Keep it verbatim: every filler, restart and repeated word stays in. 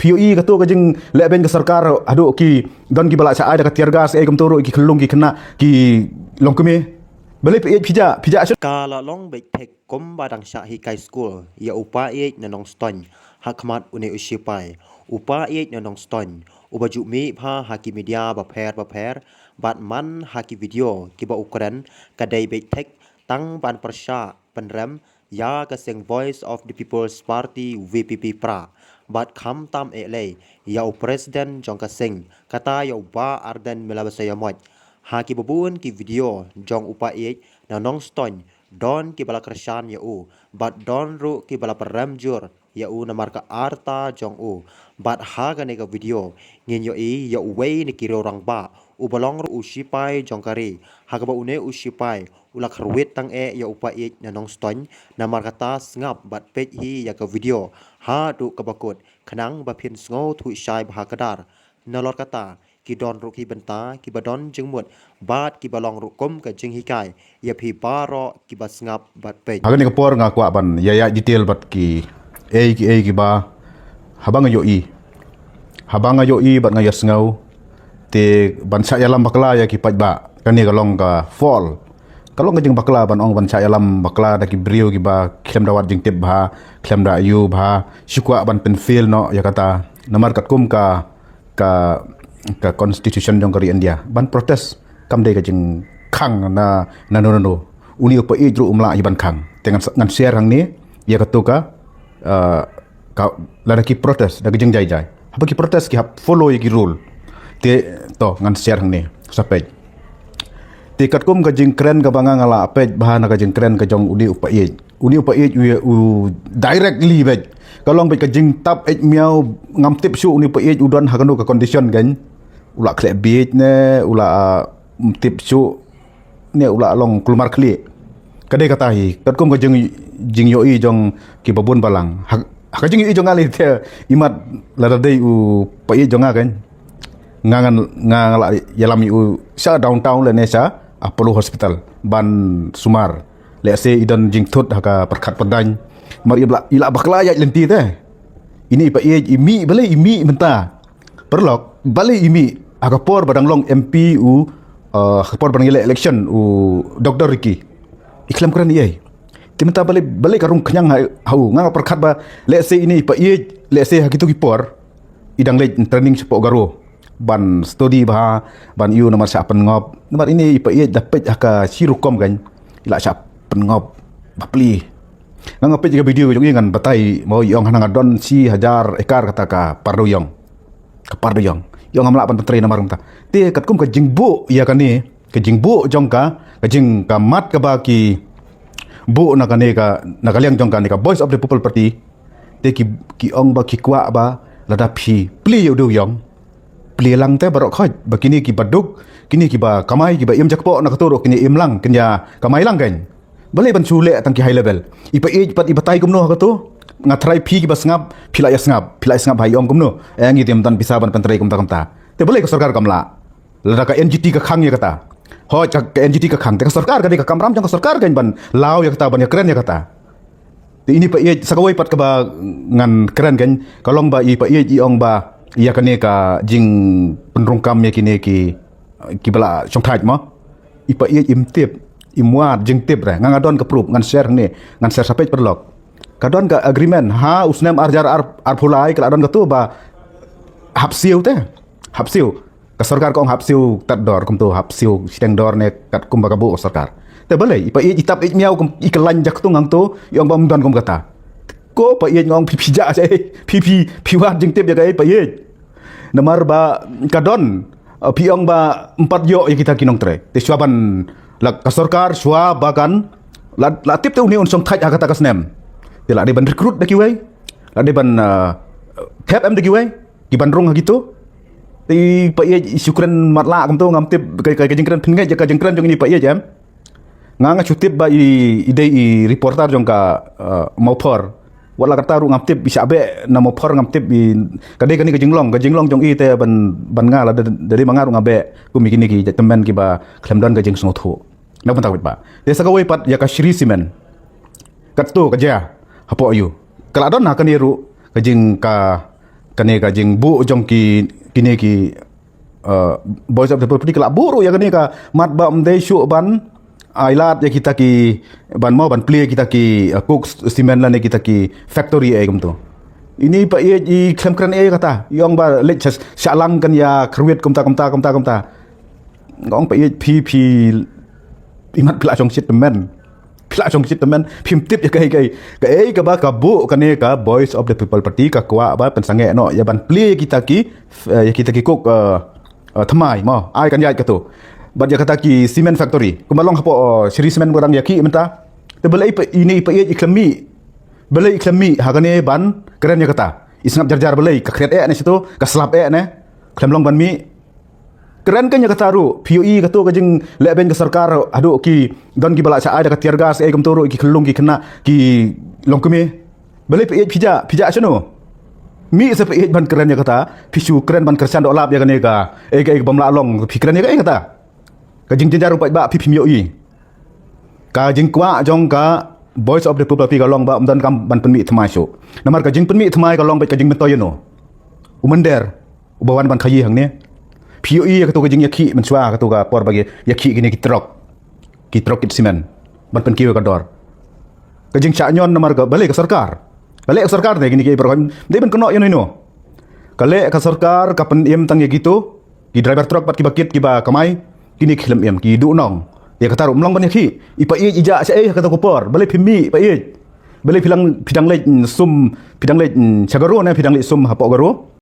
Phi ïohi kato ka jingleh beiñ ka sorkar, haduh ki don kiba la shah ai da ka tear gas, eh, kumto ruh ki khyllung ki khynnah ki long kmie. Balei phi ïeit phi jah, phi jah shuh. Ka la long beit thik kumba dang shah hikai skul ïa u païeit na Nongstoiñ ha khmat une u shipai. U païeit na Nongstoiñ uba ju mih bha ha ki media bapher bapher, bad man ha ki video kiba u kren, ka dei beit thik tang ban pyrshah pynrem ïa ka seng Voice of the People's Party, V P P Pra, bad khamtam eh lei ïa u president jong ka seng, kata ïa u Bah Ardent Miller Basaiawmoit. Ha kiba bun ki video jong u païeit na Nongstoiñ, don kiba la kyrshan ïa u, bad don ruh kiba la pynrem jur ïa u namar ka arta jong u. Bad ha kane ka video ngin ïohi ïa uwei na ki riew rangbah uba long ruh u shipai jong ka ri, ha kaba une u shipai u la kyrwit tang eh ïa u païeit na Nongstoiñ. Namar kata sngap bad peit hi ïa ka video haduh kaba kut, khnang ba phin sngewthuh shai bha kdar. Nalor kata, ki don ruh ki bynta kiba don jingmut bad kiba long ruh kum ka jinghikai ïa phi baroh kiba sngap bad peit. Ha kane ka por nga kwah ban ïa ïa detail bad ki ei ki ei kiba, haba nga ïohi, haba nga ïohi bad nga ïa sngew, te ban shah ïalam bakla ïa ki paidbah, kane ka long ka fall. Ka long ka jingbakla ban ong ban shah ïalam bakla da ki briew kiba khlem da wad jingtip bha, khlem da ïohi bha. Shu kwah ban pynfail noh ïa kata. Namar katkum ka ka, ka constitution jong ka ri India, ban protest kam dei ka jingkhang na, na no no no. Uni u païeit ruh um lah hi ban khang. Te ngan, ngan share hangne ïa kato ka, uh, ka, lada ki protest da ka jingjai jai, haba ki protest ki hap follow ïa ki rule. Te to ngan share hangne sa peit. Te katkum ka jingkren kaba nga nga la peit bha na ka jingkren ka jong uni u païeit. Uni u païeit u, u directly beit. Ka long beit ka jingtap eit miaw, ngam tip shuh uni u païeit u don ha kano ka condition kan. U la khleh bieit ne, u la, ah, tip shuh ne, u la long kulmar khlieh. Ka dei kata hi, katkum ka jing, jingïohi jong kiba bun balang. Ha, ha ka jingïohi jong nga lei te, imat lada dei u païeit jong nga kan, nga ngan, nga la ïalam ïa u sha downtown lane sha Apollo Hospital ban sumar. Lehse i don jingthut ha ka pyrkhat pyrdaiñ. Mar i la, i la bakla ïaid lynti te. Ine i païeit i mih, balei i mih mynta? Paralok, balei i mih ha ka por ba dang long M P u, uh, ha ka por ba dang ïaleh election u Doctor Ricky? I khlem kren ei ei. Te mynta balei, balei ka rung khñiang ha, ha u? Nga nga pyrkhat ba lehse ine i païeit, lehse ha kito ki por i dang leit training shapoh Garo ban study bha, ban ïoh namar shah pynngop. Namar ine i païeit da peit ha ka shi rukom kan, i la shah pynngop bapli. Nga nga peit ka video jong i ngan batai mo, i ong hana nga don shi hajar ekar kata ka Pardoyong. Ka Pardoyong. I ong ngam lah ban pyntrei namar mynta. Te katkum ka jingbuh ïa kane, ka jingbuh jong ka, ka jing ka mat kaba ki buh na kane ka, na ka liang jong kane ka Voice of the People Party. Te ki, ki ong ba ki kwah ba lada phi plie ïa u dewïong, plie lang te baroh khoit, ba kine kiba duk, kine kiba kamai, kiba im jakpoh na kato ruh kin ïa im lang, kin ïa kamai lang kan. Balei ban shu leh tang ki high level? I païeit pat i batai kumno ha kato? Nga tharai phi kiba sngap phi la ïa sngap, phi la ïa sngap ha i ong kumno, eh, ngi te ym don pisa ban pyntrei kumta kumta. Te balei ka sorkar kam lah? Lada ka N G T ka khang ïa kata, hooid ka, ka N G T ka khang, te ka sorkar ka dei ka kamram jong ka sorkar kan ban law ïa kata, ban ïa kren ïa kata. Te ine i païeit sa kawei pat kaba ngan kren kan, ka long ba i païeit i ong ba ïa kane ka jingpynrung kam ïa kine ki, kiba la shongthait mo. I païeit im tip, im wad jingtip re. Nga nga don ka proof, ngan share hangne, ngan share sa peit paralok. Ka don ka agreement ha u snem ar hajar arphew lai, ka la don kato ba hap siew te, hap siew. Ka sorkar ka ong hap siew tad dor, kumto hap siew shiteng dor ne katkum ba ka buh ka sorkar. Te balei i païeit i tap eit miaw kum i kyllain jaktung hangto, i ong ba ym don kum kata. Ko païeit nga ong phi phi jah sha ei, phi phi phi wad jingtip ïa kaei païeit. Namar ba ka don, uh, phi ong ba ym pat ïoh ïa kita ki nongtrei. Te shuwa ban, la ka sorkar shuwa ba kan la, la tip te une un shongthait ha kata ka snem, te la dei ban recruit da kiwei, la dei ban, uh, thep em da kiwei ki ban rung ha kito. Te i païeit i shu kren matlah kumto, ngam tip ka, ka, ka jingkren, phin ngeit ïa ka jingkren jong ine i païeit em. Nga nga shu tip ba i, i dei i reporter jong ka, uh, Mawphor. Wat la kata ruh ngam tip i shah beh na Mawphor, ngam tip i, ka dei kane ka jinglong, ka jinglong jong i te ban, ban nga la da, da dei ma nga ruh nga beh kum i kine ki tymmen kiba khlem don ka jingsngewthuh. Na bynta ka bit ba te sa kawei pat ïa ka Shree Cement. Katto ka jia hapoh aiu? Ka la don ha kane ruh ka jing ka, kane ka jingbuh jong ki, kine ki, uh, Voice of the People Party ka la buh ruh ïa kane ka mat ba ym dei shuh ban ai lad ïa kita ki, ban mo, ban plie kita ki, uh, coke, cement lane kita ki factory ei kumto. Ini pa ïeit i khlem kren ei kata, i ong ba leit sha, sha lang kan ïa kyrwit kumta, kumta, kumta, kumta. Nga ong pa ïeit phi, phi, i mat phi la shong shit tymmen. Phi la shong shit tymmen, phim tip ïa kaei kaei. Kaei kaba ka buh kane ka Voice of the People Party ka kwah ba pynsangeh noh ïa ban plie kita ki, eh, ïa kita ki coke, eh, eh, thymmai mo. Ai kan ïaid kato. Bad ïa kata ki cement factory. Kumba long hapoh, eh, Shree Cement ba dang ïakhih mynta. Te balei pa, ini pa ïeit i khlem mih. Balei i khlem mih ha kane ban kren ïa kata. I sngap jar jar balei ka khriat eh ne shito, ka slap eh ne. Khlem long ban mih. Kren kan ïa kata ruh, phi ïohi kato ka jinglehbeiñ ka sorkar haduh ki don kiba la shah ai da ka tear gas ei kumto ruh ki khyllung ki khynnah ki long kmie. Balei pa ïeit phi jah, phi jah shano? Mih sa pa ïeit ban kren ïa kata, phi shu kren ban kyrshan doh lap ïa kane ka, ei ka, ei ka bym lah long, phi kren ïa ka, ei kata. Ka jingjynjar u paidbah phi phim ïohi. Ka jingkwah jong ka Voice of the People Party ka long ba ym donkam ban pynmih thymmai shuh. Namar ka jingpynmih thymmai ka long beit ka jingmyntoi ïano. U mynder uba wan ban khaïi hangne. Phi ïohi ïa kato ka jingïakhih mynshuwa, kato ka por ba ki ïakhih kine ki trok. Ki trok ki cement. Ban pynkiew ïa ka dor. Ka jingshah ñion namar ka, balei ka sorkar. Balei ka sorkar ne kine ki baroh. Dei ban kynnoh ïano ïano. Ka leh ka sorkar ka pynim tang ïa kito. Ki driver truck bad kiba kit kiba kamai. Kine ki khlem im, ki duhnong. Ïa kata ruh ym long ban ïakhih. I pa ïeit i jah shaei ha kata ka por. Balei phim mih pa ïeit. Balei phi dang, phi dang leit, mm, sum, phi dang leit, mm, sha Garo ne, phi dang leit sum hapoh Garo.